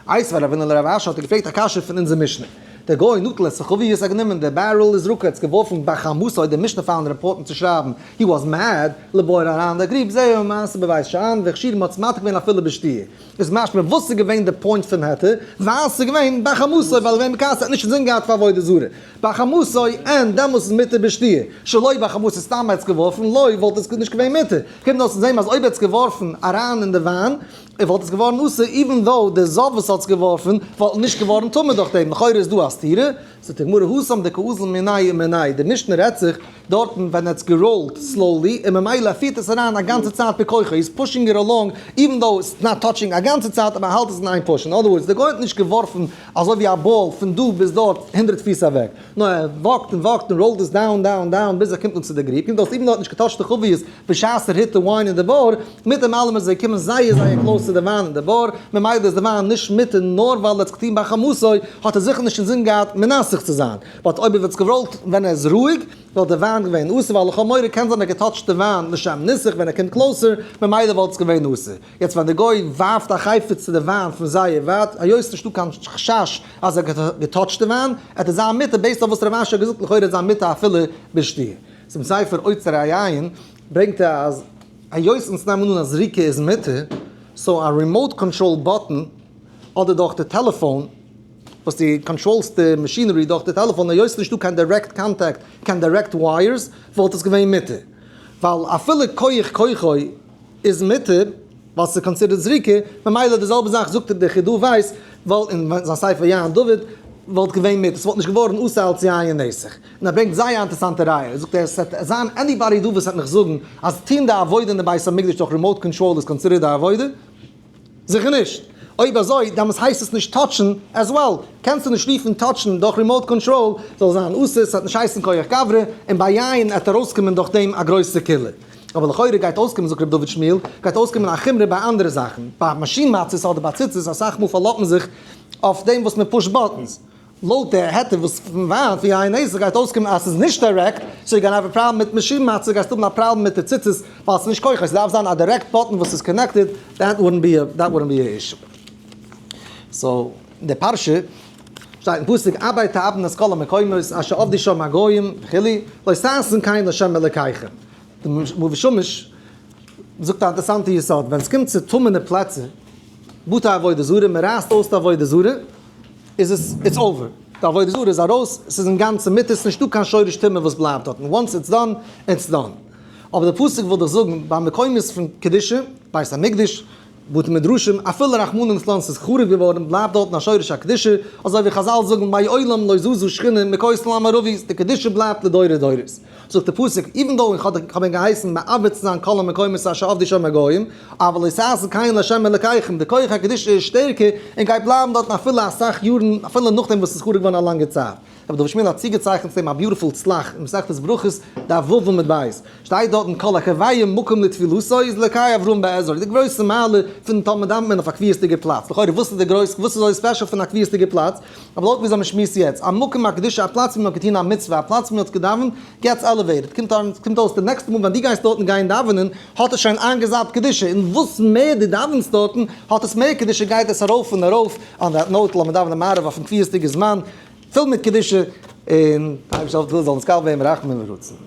איתיביה רבינא לרב אשי האט ער געפרעגט א קשיא פון אונזער משנה. דער גוי נטל את החבית האט גענומען די barrel וזרקה האט עס געווארפן בחמתו די משנה found important צו שרייבן he was mad לבור אריין אין די גריב זה מעשה בבית שאן והכשירו מ'האט עס מתיר געווען אפילו בשתיה איז משמע וואס איז געווען די point פון היתר ווייל ס'איז געווען בחמתו ווייל ער געווען בכעס ער האט נישט אינזין געהאט פאר עבודה זרה בחמתו און דעמאלס איז מותר בשתיה שלא בחמתו סתם ער האט עס געווארפן לא וואלט עס נישט געווען מותר קומט אויס צו זעהן אז אויב ער האט עס געווארפן אריין אין די וויין ער וואלט עס געווארן אסור even though די זב וואס האט עס געווארפן וואלט נישט געווארן טמא דורך דעם, לכאורה איז דא א סתירה, זאגט די גמרא התם דקאזיל מיניה ומיניה, די משנה רעדט זיך דארטן ווען ער האט עס געראולט slowly און ממילא ער פירט עס אריין א גאנצע צייט בכוחו, he is pushing it along even though it's not touching א גאנצע צייט אבער ער האלט עס אין איין פושן, אין other words די גוי האט נישט געווארפן אזוי ווי א ball פון דא ביז דארט הונדרעט פיס אוועק, נאר ער וואקט און וואקט און ראולט עס down down down ביז ער קומט אן צו די גריב, קומט אויס even though ער האט נישט געטאטשט די חבית בשעת ער hit די וויין אין די בור, מיט דעם אלעם איז ער געקומען זייער זייער close צו די וויין אין די בור, ממילא איז די וויין נישט מותר נאר ווייל ער האט עס געטון בחמתו, האט ער זיכער נישט אינזין געהאט מנסך צו זיין, but אויב ער וואלט עס געראולט ווען ער איז רואיג, וואלט די וויין געווען אסור, ווייל לכאורה קען זיין ער האט געטאטשט די וויין לשם ניסוך ווען ער קומט closer, ממילא וואלט עס געווען אסור. יעצט ווען די גוי ווארפט א חפץ צו די וויין פון זייער ווייט, היות ס'נישטא קיין חשש אז ער האט געטאטשט די וויין, עט עס זיין מותר based אויף וואס רב אשי האט געזאגט לכאורה איז זיין מותר אפילו בשתיה. צום ספר אוצר היין ברענגט ער אז היות אונז נעמען אן אז זריקה איז מותר, so א remote control button אדער דורך די טעלעפאון וואס דו control סט די machinery דורך די טעלעפאן, היות ס'איז נישטא קיין direct contact, קיין direct wires, וואלט עס געווען מותר. ווייל אפילו כח כוחו איז מותר, ווייל ס'איז considered זריקה, ממילא די זעלבע זאך זאגט ער דער חידא ווייס, ווייל אין זיין ספר יין דוד וואלט געווען מותר, ס'וואלט נישט געווארן אסור אלס יין נסך. און ער ברענגט זייער א אינטערסאנטע ראיה, ער זאגט עס וועט זיין anybody דא וואס וועט מיך זאגן אז טוהן די עבודה אין די בית המקדש דורך remote control איז considered א עבודה? זיכער נישט! אויב אזוי דעמאלטס הייסט עס נישט touch ן as well, קענסטו נישט רופן touch ן דורך remote control זאל זיין אסור, ס'וועט נישט הייסן כח גברא, און ביי יין עט ארויסקומען דורך דעם א גרויסע קולא. אבער לכאורה גייט אויסקומען זאגט ר' דוד שמואל, גייט אויסקומען א חומרא ביי אנדערע זאכן, ביי מאשין מצות אדער ביי ציצית אסאך מאל פארלאזט מען זיך אויף דעם וואס מען push ט buttons, לויט די היתר וואס פון וויין פון יין נסך גייט אויסקומען אז ס'איז נישט direct, so you gonna have a problem מיט מאשין מצה גייסטו האבן א פראבלעם מיט די ציצית ווייל ס'איז נישט כח, ס'דארף זיין א direct button וואס איז connected, that wouldn't be that wouldn't be a issue. So די פרשה שטייט אין פסוק אבד תאבדון את כל המקומות אשר עבדו שם הגוים וכו' לא תעשון כן לה' אלקיכם. די מבשמש זאגט א אינטערסאנטע יסוד, ווען ס'קומט צו טמא'נע פלעצער, בתי עבודה זרה, מ'רייסט אויס די עבודה זרה, איז עס it's over, די עבודה זרה איז ארויס, ס'איז אינגאנצן מותר, ס'איז נישטא קיין שורש טומאה וואס בלייבט דארטן, once it's done, it's done. אבער די פסוק וויל דיך זאגן, ביי מקומות פון קדושה, בית המקדש, בתי מדרשים, אפילו רחמנא ליצלן ס'איז חרוב געווארן, בלייבט דארטן א שורש הקדושה, אזוי ווי חזל זאגן מעולם לא זזה שכינה מכותל המערבי, די קדושה בלייבט לדורי דורות. זאגט די פסוק, even though איך האב אים געהייסן מאבד צו זיין כל המקומות אשר עבדו שם הגוים, אבל לא תעשון כן לה' אלקיכם, די כח הקדושה איז שטערקער און גייט בלייבן דארטן אפילו אסאך יארן, אפילו נאכדעם וואס עס איז חרוב געווארן א לאנגע צייט. רבי דוד שמואל האט צוגעצייכנט צו דעם א beautiful צל"ח אין מסכת ברכות, דף ו' עמוד ב', שטייט דארטן כל הקובע מקום לתפילתו איז אלקי אברהם בעזרו, די גרויסע מעלה פון טאמער דאווענט מען אויף א קביעות'דיגע פלאץ, לכאורה וואס איז די גרויס וואס איז אזוי special פון א קביעות'דיגע פלאץ, אבער לויט וויאזוי מען שמועסט יעצט, א מקום הקדושה א פלאץ ווי מען האט געטון א מצוה, א פלאץ ווי מען האט געדאווענט, gets elevated, קומט אן קומט אויס די נעקסטע מאל ווען דו גייסט דארטן גיין דאווענען האט עס שוין איינגעזאפט קדושה, און וואס מער דו דאווענסט דארטן האט עס מער קדושה גייט עס ארויף און ארויף, on that note לאמיר דאווענען מעריב אויפן קביעות'דיגע זמן, פול מיט קדושה, און אייבערשטער זאל אונז קל ווערן ברחמים ורצון.